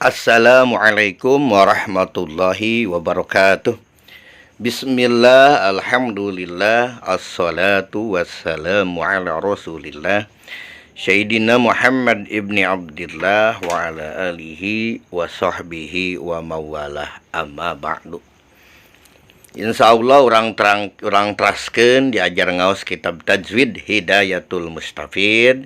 Assalamualaikum warahmatullahi wabarakatuh. Bismillah, alhamdulillah, assalatu wassalamu ala rasulillah Sayyidina Muhammad ibni Abdillah wa ala alihi wa sahbihi wa mawalah, amma ba'du. Insyaallah urang terang, urang teraskeun diajar ngaos kitab tajwid Hidayatul Mustafid.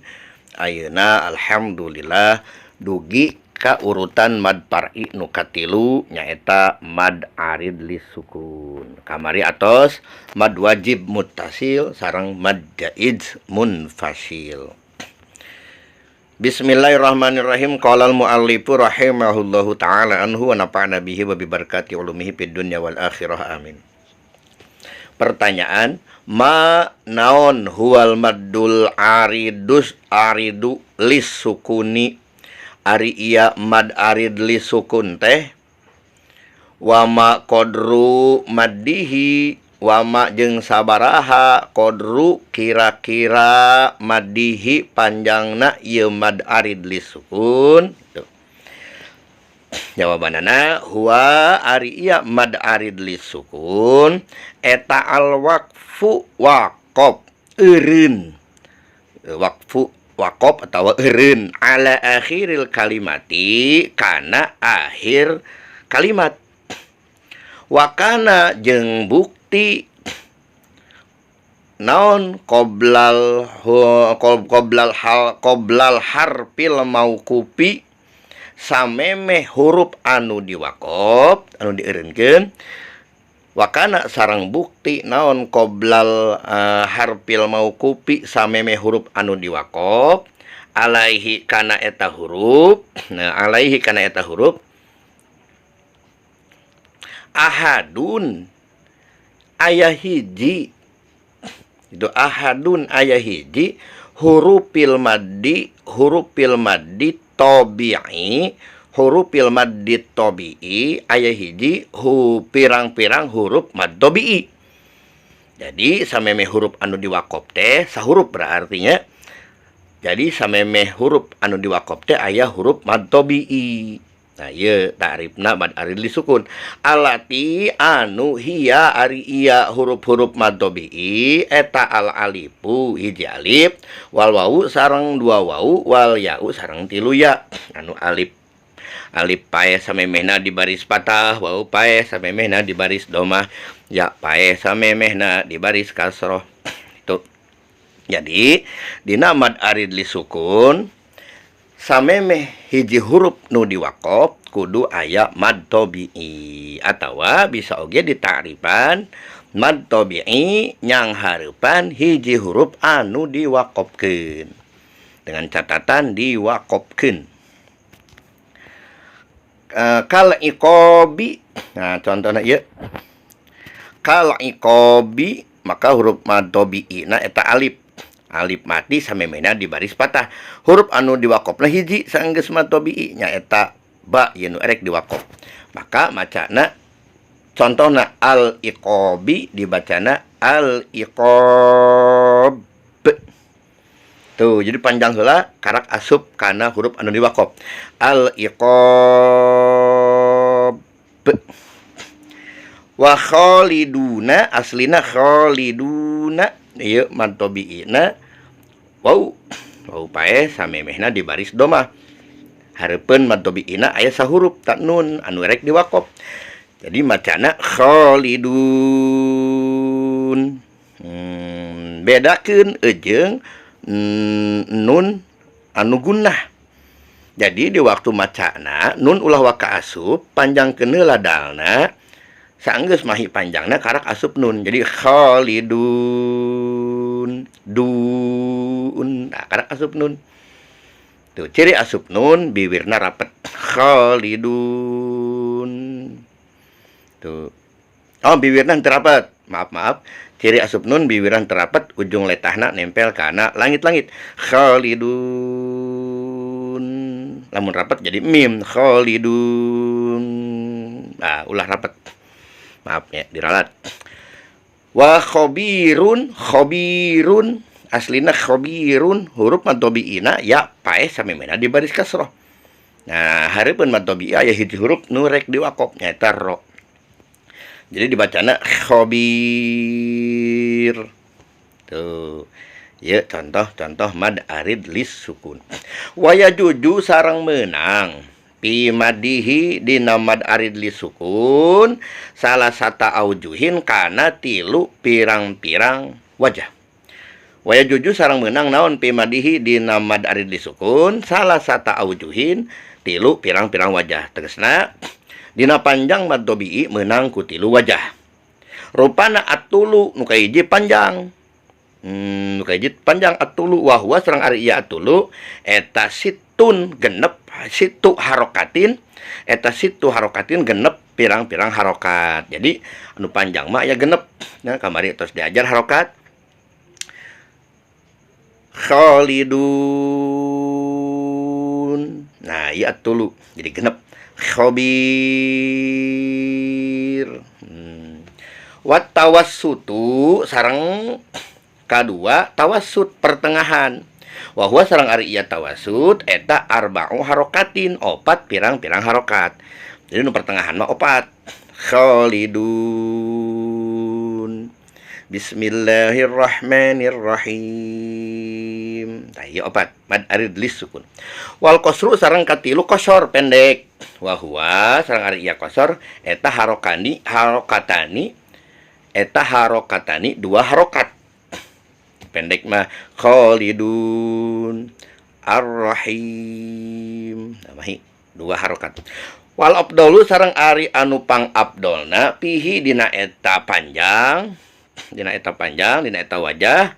Ayeuna alhamdulillah dugi ka urutan mad far'i nu katilu, nyaeta mad arid lisukun. Kamari atos mad wajib muttasil sareng mad jaiz munfasil. Bismillahirrahmanirrahim. Qala al muallifu rahimahullahu taala anhu wa nafa'ana bihi wa bi barakati ulumihi fid dunya wal akhirah, amin. Pertanyaan, ma naon huwal maddul aridus aridu lisukuni, ari iya mad arid lisukun teh, wama qadru maddihi, wama jeung sabaraha qadru kira-kira maddihi panjangna ieu mad arid lisukun? Tuh. Jawabanana, huwa ari iya mad arid lisukun eta al waqfu waqaf eureun, waqfu waqaf atau eureun, ala akhiril kalimati kana akhir kalimat, wakana jeung bukti naon qoblal qoblal hal qoblal harfil mauqufi samemeh huruf anu diwaqof, anu dieureunkeun, wakana sareng bukti naon qoblal harfil mauqufi samemeh huruf anu diwaqof, alaihi kana eta huruf. Nah, alaihi kana eta huruf, ahadun aya hiji itu, ahadun aya hiji, hurufil maddi, hurufil maddi tabi'i, hurufil maddi tabi'i aya hiji hu pirang-pirang huruf mad tabi'i. Jadi samemeh huruf anu diwaqof teh sahuruf, berartinya jadi samemeh huruf anu diwaqof teh aya huruf mad tabi'i. Nah, ieu ta'rifna mad arid lisukun, allati anu hiya ari iya huruf-huruf mad tabi'i eta al alifu hiji alif, wal wawu sareng dua wawu, wal ya'u sareng tilu ya. Anu alif, alif paeh samemehna di baris patah, wawu paeh samemehna di baris domah, ya paeh samemehna di baris kasroh. Itu jadi dina mad arid lisukun samemeh hiji huruf nu diwaqof kudu aya mad tabi'i, atawa bisa oge ditarifan mad tabi'i nyanghareupan hiji huruf anu diwaqofkeun, dengan catatan diwaqofkeun. Kal iqabi. Nah, contohnya ieu kal iqabi, maka huruf mad tabi'i na eta alif, alif mati samemehna di baris patah. Huruf anu diwaqofna hiji saenggeus mad tabi'i nyaeta ba ieu nu erek diwaqof, maka macana contohna al iqabi dibacana al iqab. Tuh, jadi panjang heula karak asup kana huruf anu diwaqof, al iqab. Wa khaliduna, aslina khaliduna, ieu mad tabi'ina waw, waw paeh samemehna di baris domah. Hareupeun mad tabi'ina aya sahuruf tak nun anu erek diwaqof, jadi macana khalidun. Bedakeun eujeung nun anu gunnah. Jadi di waktu macana nun ulah waka asup, panjangkeun heula dalna, saenggeus mahi panjangna karak asup nun. Jadi khalidun dun, nah, karak asup nun. Tuh, ciri asup nun bibirna rapet, khalidun. Tuh, oh, bibirna teu rapet, maaf, maaf. Ciri asup nun bibirna teu rapet, ujung letahna nempel kana langit-langit, khalidun. Lamun rapet jadi mim, khalidun. Nah, ulah rapet, maaf ya, diralat. Wa khabirun, khabirun aslina khabirun, huruf mad tabi'ina ya paeh samemehna di baris kasroh. Nah, hareupeun mad tabii aya hiji huruf nu rek diwaqof nyaeta ro. Jadi dibacana khabir. Tuh. Ieu contoh-contoh mad arid lis sukun. Wa yajuzu sareng meunang fi madihi dina mad arid lis sukun salasata aujuhin kana tilu pirang-pirang wajah. Wa yajuzu sareng meunang naon fi madihi dina mad arid lis sukun salasata aujuhin tilu pirang-pirang wajah. Tegasna dina panjang mad tabii meunang ku tilu wajah. Rupana atulu nu kahiji panjang. Nu kahiji panjang atulu wa huwa sareng ari ieu atulu eta situn genep situ harokatin eta situ harokatin genep pirang-pirang harokat. Jadi anu panjang mah aya genep. Nah, kamari tos diajar harokat. Khalidun. Nah, ieu atulu jadi genep. Khabir. Wa tawassutu sareng kadua tawassut pertengahan. Wa huwa sareng ari ieu tawassut eta arba'u harokatin opat pirang-pirang harokat. Jadi nu pertengahan mah opat. Khalidun. Bismillahirrahmanirrahim. Tah ieu opat mad arid lis sukun. Wal qasru sareng katilu qasor pendek. Wa huwa sareng ari ieu qasor eta harokani harokatani eta harokatani dua harokat. Pendek mah Khalidun Ar-Rahim. Nah, mahi dua harokat. Wal afdalu sareng ari anu pang afdolna pihi dina eta panjang, dina eta panjang, dina eta wajah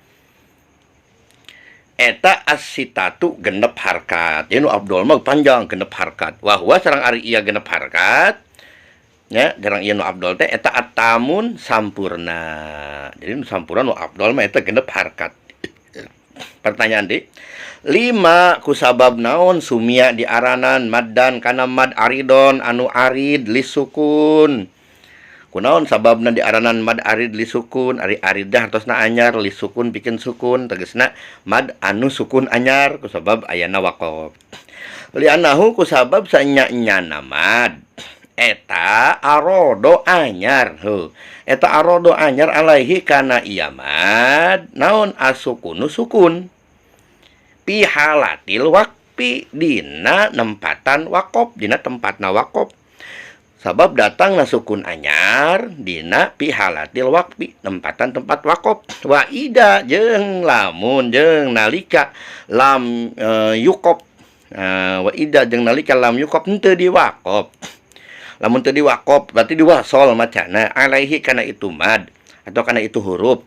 eta as-sitatu genep harkat. Jadi nu afdol mah panjang genep harkat. Wa huwa sareng ari ieu genep harkat. Ya, jarang ieu nu afdol teh eta atamun sampurna. Jadi nu sampurna nu afdol mah eta genep harkat. Pertanyaan deui. Lima kusabab naon sumia diaranan maddan kana mad aridon anu arid lisukun. Kunaon sababna diaranan mad arid lisukun? Ari aridah hartosna anyar lisukun pikeun sukun tegasna mad anu sukun anyar kusabab ayana waqof. Li'annahu kusabab sanya-nyana mad eta arodo anyar heuh eta arodo anyar alaihi kana ieu mad naon asukunu sukun fi halatil waqfi dina nempatan waqof dina tempatna waqof sabab datangna sukun anyar dina fi halatil waqfi nempatan tempat waqof wa ida jeung lamun jeung nalika lam yuqof wa ida jeung nalika lam yuqof henteu diwaqof. Lamun teu diwaqof berarti diwasol macana alaihi kana itu mad atau kana itu huruf.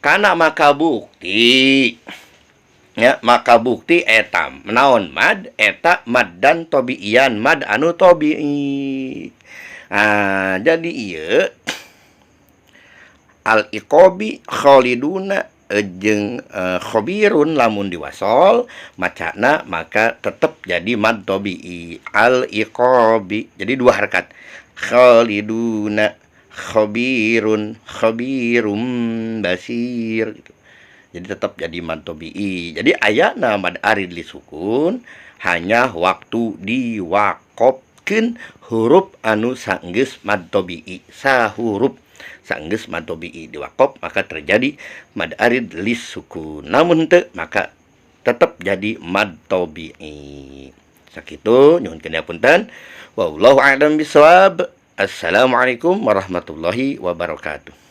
Kana maka bukti ya, maka bukti eta naon mad eta maddan tabiian mad anu tabii. Ah, jadi ieu al iqabi khaliduna jeung khabirun lamun diwasol macana maka tetep jadi mad tabii al iqabi. Jadi dua harakat khaliduna khabirun khabirum basir gitu. Jadi tetap jadi mad tabii. Jadi ayana mad arid li sukun hanya waktu diwaqofkeun huruf anu sanggeus mad tabii sahuruf sanggeus mad tabii diwaqof maka terjadi mad arid lis sukun. Namun teu maka tetap jadi mad tabii. Sakitu nyuhunkeun punten. Wallahu a'lam bishawab. Assalamualaikum warahmatullahi wabarakatuh.